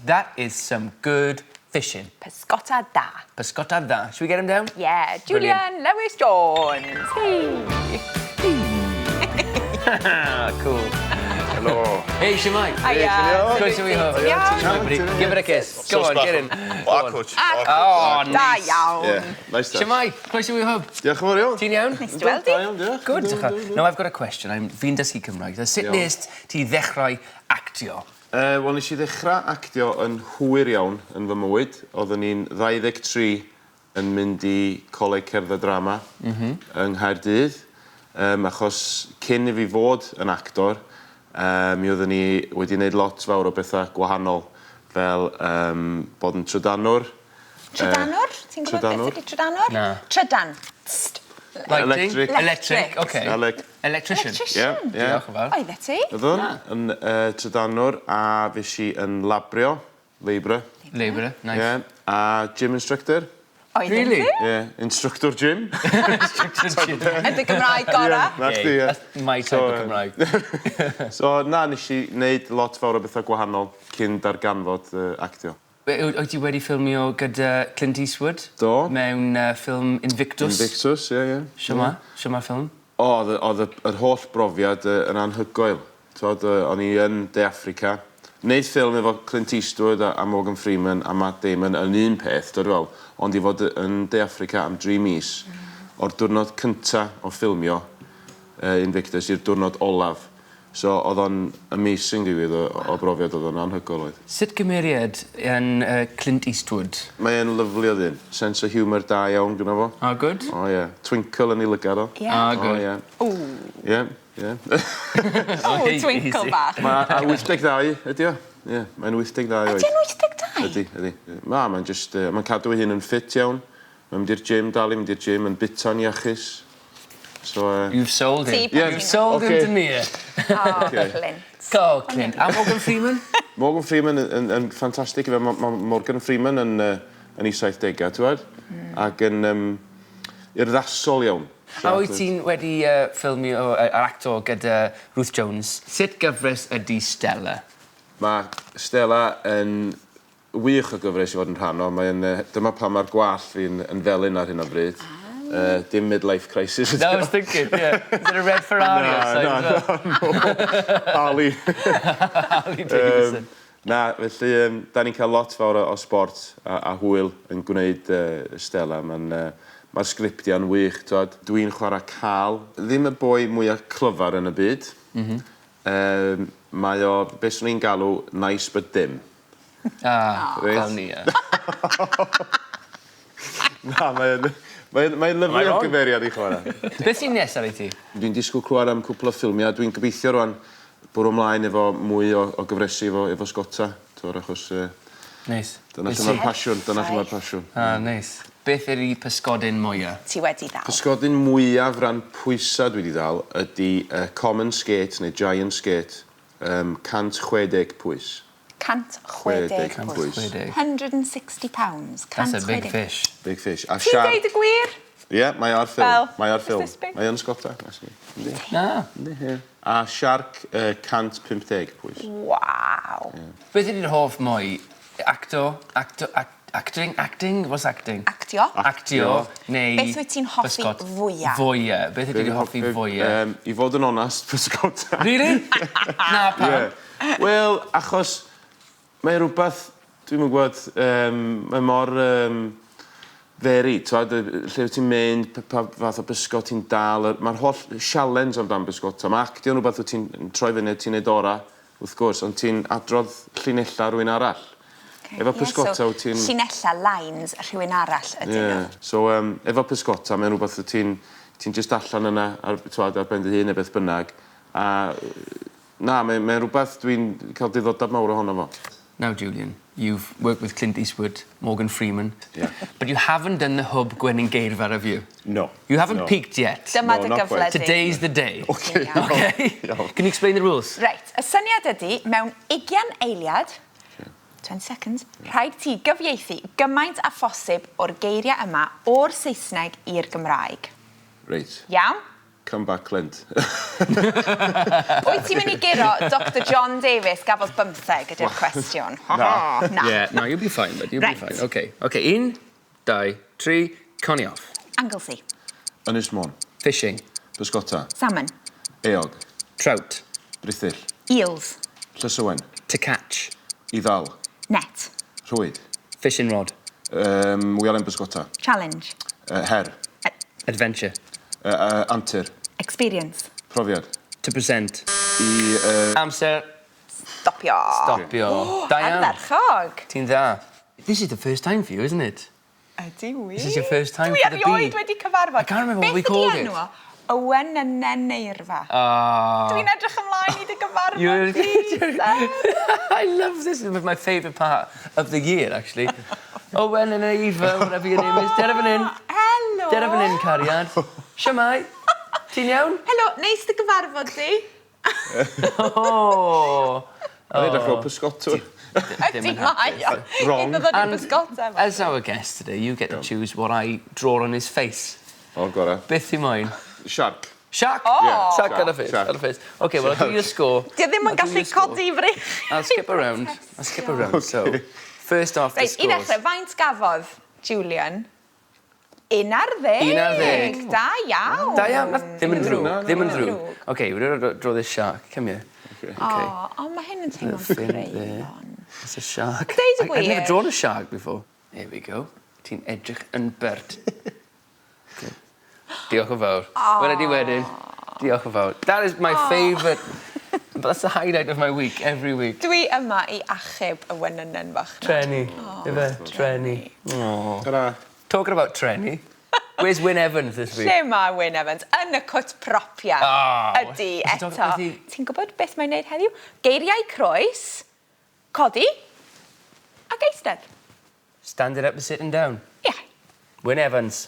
That is some good fishing. Pysgota da. Pysgota da. Should we get him down? Yeah, Julian Brilliant. Lewis Jones. Hey. Cool. Helo. Hey, shwmae. Hiya. Croeso i hwb. Iawn. Buddy. Give it a kiss. Go on, get in. O, coach. Oh, Da nice. iawn. Yeah, nice touch. Shwmae, croeso i hwb. Diolch yn fawr iawn. Ti'n iawn? Nice to weld ti. Da iawn, diolch. Good. Yndw, yndw, yndw. Now I've got a question. I'm, fi'n dysgu Cymraeg. So, sut Iawn. nes ti ddechrau actio? Wel, nes i ddechrau actio yn hwyr iawn yn fy mywyd. Oeddwn i'n 23 yn mynd i Coleg Cerdd a Drama yng Nghaerdydd. Achos cyn i fi fod yn actor, mi oeddwn i wedi gwneud lot fawr o bethau gwahanol, fel bod yn trydanwr. Trydanwr? Ti'n gwybod beth ydy trydanwr? Na. Trydan. Tst. Lighting? Electric. Electric, okay. Electrician. Electrician. Ie, ie. Diolch yn fawr. Oeddet ti? Oeddwn yn trydanwr a fues i yn labrio, labourer. Labourer, nice. Ie, a gym instructor. Oeddet Really? ti? Ie, instructor gym. Instructor gym. Ydy Gymraeg gora. Na chdi, ie. That's my type So, of Cymraeg. So, na, nes i wneud lot fawr o bethau gwahanol cyn darganfod actio. Wyt ti wedi ffilmio gyda Clint Eastwood? Do. Mewn ffilm Invictus. Invictus, ie, ie. Shwma? Shwma ffilm? O, oedd oedd yr holl brofiad yn anhygoel. T'wod, o'n i yn De Affrica. Wneud ffilm efo Clint Eastwood a Morgan Freeman a Matt Damon yn un peth, dod fel, ond i fod yn De Affrica am 3 mis, o'r diwrnod cynta o ffilmio Invictus i'r diwrnod olaf. So, oedd o'n amazing digwydd o brofiad, oedd o'n anhygoel oedd. Sut gymeriad yn Clint Eastwood? Mae e'n lyfli o ddyn. Sense o humour da iawn gynno fo. Oh, good. O ie. Twinkle yn ei lygad o. Ie. Ah, good. O ie. Ww. Ie, ie. O, twinkle bach. Ma' a 82 ydi o. Ie, mae'n 82 oed. Ydy o'n 82? Ydi, ydi. Na, mae'n just, mae'n cadw ei hun yn ffit iawn. Mae'n mynd i'r gym, dal i mynd i'r gym, yn bita'n iachus. So, You've sold him. Ti, Yeah. You've sold him Okay. to me. O, Okay. Clint. Go, Clint. A Morgan Freeman? Morgan Freeman yn ffantastig. Mae ma Morgan Freeman yn ei 70au, ti'n gwybod? Ac yn urddasol iawn. A wyt ti'n wedi ffilmio yr acto gyda Ruth Jones? Sut gyfres ydy Stella? Mae Stella yn wych o gyfres i fod yn rhan o. Mae'n, dyma pam mae'r gwallt fi'n yn felyn ar hyn o bryd. Dim midlife crisis. No, I was thinking, yeah. Is it a red Ferrari outside Na, as well? na, no. Harley. Harley Davidson. Na, felly, da ni'n cael lot fawr o sport a hwyl yn gwneud Stella. Mae'n, mae'r sgriptiau'n wych, t'wod. Dwi'n chwarae Carl. Ddim y boi mwyaf clyfar yn y byd. Mae o, beth swn i'n galw, nice but dim. Ah, Reit. fel ni, ie. Na, mae'n Am I lyfli o wrong? gymeriad i chwarae. Beth sy'n nesaf i ti? Dwi'n disgwyl clywed am cwpl o ffilmiau. Dwi'n gobeithio rwan bwrw ymlaen efo mwy o gyfresi efo sgota. T'wod, achos Neis. dyna lle mae'r pasiwn. Dyna lle mae'r pasiwn. Ah, neis. Beth ydy pysgodyn mwyaf? Ti wedi ddal. Pysgodyn mwyaf ran pwysau dwi wedi ddal ydy common skate neu giant skate, 160 pwys. 160 pwys. 160. £160. That's a big 160. fish. Big fish. A Ti'n deud y gwir? Ie, yeah, mae ar ffilm. Fel, Mae ar is ffilm. this big? Mae yn sgota. Actually. Yndi. Na. Yndi, ie. A siarc 150 pwys. Waw. Beth ydy'r hoff mwy? Acto, acto, acting, acting? What's acting? Actio. Actio, neu Beth wyt ti'n hoffi bysgod? fwya? Fwya. Beth ydy'r hoffi fwya? I fod yn onast, pysgota. Really? Na, pam? Ie. Wel, achos mae rhywbeth, dwi'm yn gwybod, mae mor varied, t'wod, lle wyt ti'n mynd, pa fath o bysgod ti'n dal, mae'r holl challenge amdan bysgota. Mae actio'n rhywbeth wyt ti'n troi fyny, ti'n neud ora, wrth gwrs, ond ti'n adrodd llinellau rhywun arall. Efo Ie, pysgota so wyt ti'n Llinella, lines, rhywun arall ydyn Ie. nhw. So, efo pysgota, mae'n rhywbeth wyt ti'n just allan yna ar, t'wod, ar ben dy hun neu beth bynnag. A na, mae'n rhywbeth dwi'n cael diddordeb mawr ohono fo. Now, Julian, you've worked with Clint Eastwood, Morgan Freeman. Yeah. But you haven't done the Hwb Gwenyn Geirfa review. No. You haven't No. peaked yet. Dyma No, dy not gyfle quite. di. Today's the day. Okay. Okay? Iawn. Can you explain the rules? Reit, y syniad ydy, mewn 20 eiliad, 20 seconds, rhaid ti gyfieithu gymaint a phosib o'r geiriau yma o'r Saesneg i'r Gymraeg. Reit. Iawn? Come back Clint. Wyt ti'n mynd i guro Doctor John Davies gafodd bymtheg ydy'r cwestiwn. Na. Na. Yeah, no, you'll be fine, but you'll Right. be fine. Okay, okay, un, dau, tri, coney off. Anglesey. Ynys Môn. Fishing. Pysgota. Salmon. Eog. Trout. Brithyll. Eels. Llysywen. To catch. I ddal. Net. Rhwyd. Fishing rod. Wialen bysgota. Challenge. Her. Adventure. Antur. Experience. Profiad. To present. I... Amser. Stopio. Stopio. Da iawn. Ardderchog. Ti'n dda. This is the first time for you, isn't it? Ydy wir. This is your first time Dwi for the bee. erioed wedi cyfarfod. I can't remember what we called it. Beth ydi enw o? Owen Ynen Eirfa. Oh. Dwi'n edrych ymlaen i dy gyfarfod You're- ti, Seb. I love this. This is my favourite part of the year, actually. Owen and Eva, whatever your name is. Dere fan hyn. Helo. Dere fan hyn, cariad. Shwmae? Ti'n iawn? Helo, neis dy gyfarfod di. Oh. Mae'n edrych fel pysgotwr. Ydy mae o. Wrong. Iddo ddod i bysgota fo. As our guest today, you get to choose what I draw on his face. O, gorau. Beth i moyn? Shark. Shark! Oh. Yeah, Shark ar y face, shark. ar y face. Okay, well, I'll give you a score. Di o ddim yn I'll give gallu you a score. codi fri. I'll skip around. I'll skip around. So, first off, the Reit, i scores. ddechrau, faint gafodd Julian? 11. 11. Da iawn. Da iawn, ddim yn ddrwg, Na, na, ddim yn na. ddrwg. Okay, we're going to draw this shark. Come here. Okay. Okay. O, o, mae hyn yn teimlo'n Fin there. greulon. It's a shark. Deud y I've never gwir. drawn a shark before. Here we go. Ti'n edrych yn bert. Okay. Diolch yn fawr. Wela di wedyn. Diolch yn fawr. That is my favourite. But that's the highlight of my week, every week. Dwi yma i achub y wenynen bach. 'na. Treni. Ife? Treni. Oh. Ta-ra. Talking about treni, where's Wyn Evans this week? Lle mae Wyn Evans? Yn y cwt propia. Oh. Ydy, Is he eto. talking- is he- Ti'n gwybod beth mae'n neud heddiw? Geiriau croes, codi, ac eistedd. Standing up and sitting down. Ie. Wyn Evans.